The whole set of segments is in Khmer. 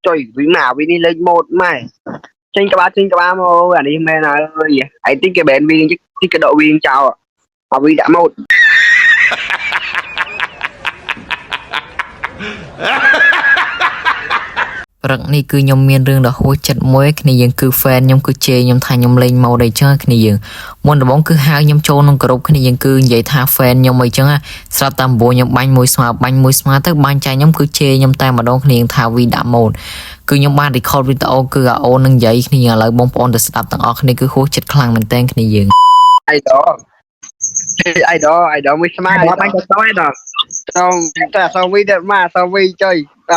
ចុយវិញមកវិញនេះលេងម៉ូតម៉ែចេញក្បាលចេញក្បាលមកអានេះមែនហើយឯតិចគេបែនវិញតិចគេដកវិញចោលអាវិញដាក់ម៉ូត ព្រឹកនេះគឺខ្ញុំមានរឿងដ៏ហួសចិត្តមួយគ្នាយើងគឺ fan ខ្ញុំគឺជេរខ្ញុំថាខ្ញុំលេងម៉ូដអីចឹងគ្នាយើងមុនដំបូងគឺហៅខ្ញុំចូលក្នុងក្រុមគ្នាយើងគឺនិយាយថា fan ខ្ញុំអីចឹងស្រាប់តែ9ខ្ញុំបាញ់មួយស្មើបាញ់មួយស្មើទៅបាញ់ចាញ់ខ្ញុំគឺជេរខ្ញុំតែម្ដងគ្នាយើងថាវីដាក់ម៉ូដគឺខ្ញុំបាន record វីដេអូគឺអាអូននឹងនិយាយគ្នាឥឡូវបងប្អូនទៅស្ដាប់ទាំងអស់គ្នាគឺហួសចិត្តខ្លាំងមែនទែនគ្នាយើង អៃដអៃដអៃដមួយស្មើ បាញ់បាញ់ទៅទៅដល់ ចង់តែសវីទៅមកសវីចុយ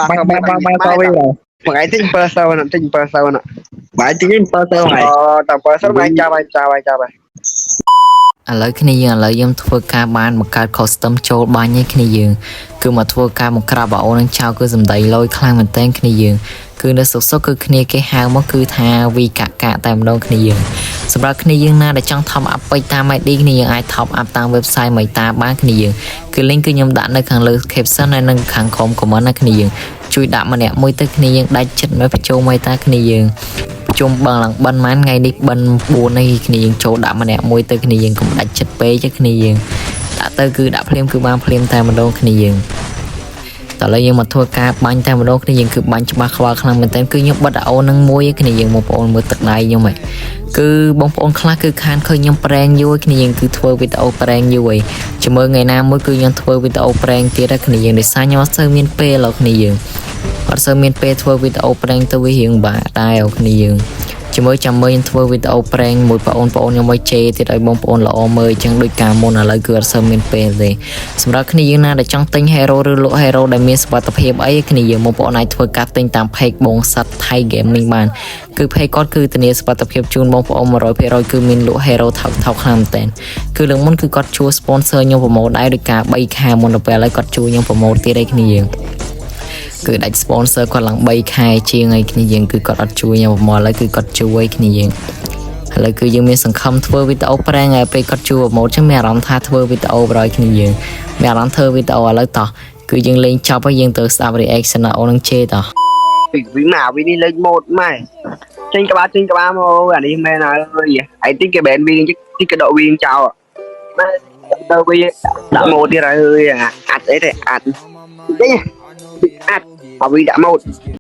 បាញ់បាញ់បាញ់បាញ់ទៅវិញ មួយថ្ងៃទិញ7សៅណាទិញ7សៅណា បាញ់ទីនេះ7ទៅហើយ អូតែ7សៅមកចាប់ហើយចាប់ហើយចាប់ហើយ ឥឡូវគ្នាយើងឥឡូវយើងធ្វើការបានបង្កើត custom ចូលបាញ់ឯគ្នាយើងគឺមកធ្វើការមកក្រាបបងអូននឹងចោលគឺសំដីលយខ្លាំងមែនតើគ្នាយើងគឺនៅសុកសុកគឺគ្នាគេហៅមកគឺថាវីកាកាតែម្ដងគ្នាយើងសម្រាប់គ្នាយើងណាដែលចង់ top up ពេជ្រតាម ID គ្នាយើងអាច top up តាម website មីតាបានគ្នាយើងគឺ link គឺខ្ញុំដាក់នៅខាងលើ caption ហើយនិងខាងក្រោម comment ណាគ្នាយើងជួយដាក់ម្នាក់មួយទៅគ្នាយើងដាច់ចិត្តមកបញ្ចូលមីតាគ្នាយើង ជុំបឹងឡើងបិណ្ឌម៉ានថ្ងៃនេះបិណ្ឌ4នេះគ្នាយើងចូលដាក់ម្នាក់មួយទៅគ្នាយើងកុំដាច់ចិត្តពេកទេគ្នាយើងដាក់ទៅគឺដាក់ភ្លាមគឺបានភ្លាមតែម្ដងគ្នាយើងតោះឥឡូវយើងមកធ្វើការបាញ់តែម្ដងគ្នាយើងគឺបាញ់ច្បាស់ខ្វល់ខ្លាំងមែនទែនគឺខ្ញុំបិទអូននឹងមួយគ្នាយើងបងប្អូនមើលទឹកដៃខ្ញុំហ៎គឺបងប្អូនខ្លះគឺខានឃើញខ្ញុំប្រែងយូរគ្នាយើងគឺធ្វើវីដេអូប្រែងយូរឯងចាំមើលថ្ងៃណាមួយគឺខ្ញុំធ្វើវីដេអូប្រែងទៀតគ្នាយើងដោយសារខ្ញុំអត់សូវមានពេលហ៎គ្នាយើងអត់សូវមានពេលធ្វើវីដេអូប្រែងទៅវារៀងបាក់ដែរអូគ្នាយើង ជាមួយចាំមើលខ្ញុំធ្វើវីដេអូប្រេងមួយបងប្អូនខ្ញុំឲ្យជេរទៀតឲ្យបងប្អូនល្អមើលអញ្ចឹងដូចកាលមុនឥឡូវគឺអត់សូវមានពេលទេសម្រាប់គ្នាយើងណាដែលចង់ទិញ hero ឬលក់ hero ដែលមានសុវត្ថិភាពអីគ្នាយើងបងប្អូនអាចធ្វើការទិញតាម page បងសត្វថៃ Gaming បានគឺ page គាត់គឺធានាសុវត្ថិភាពជូនបងប្អូន100%គឺមានលក់ hero ថោកថោកខ្លាំងមែនទែនគឺលើកមុនគឺគាត់ជួ sponsor ខ្ញុំ promote ដែរដោយការ3ខែមុនទៅពេលឥឡូវគាត់ជួយខ្ញុំ promote ទៀតឯគ្នាយើង គឺដាច់ sponsor គាត់ឡើង3ខែជាងហើយគ្នាយើងគឺគាត់អត់ជួយខ្ញុំប្រមូលឥឡូវគឺគាត់ជួយគ្នាយើងឥឡូវគឺយើងមានសង្ឃឹមធ្វើវីដេអូប្រែងហើយពេលគាត់ជួយប្រម៉ូទចឹងមានអារម្មណ៍ថាធ្វើវីដេអូបរយគ្នាយើងមានអារម្មណ៍ធ្វើវីដេអូឥឡូវតោះគឺយើងលេងចប់ហើយយើងទៅស្ដាប់ reaction អូននឹងជេរតោះ វិញមកវិញនេះលេងម៉ូតម៉ែចេញក្បាលចេញក្បាលមកអានេះមែនហើយឯតិចគេបែនវិញតិចគេដកវិញចោលម៉ែទៅវិញដាក់ម៉ូតទៀតហើយអាត់អីទេអាត់ចេញអាត់អាវិញដាក់ម៉ូត។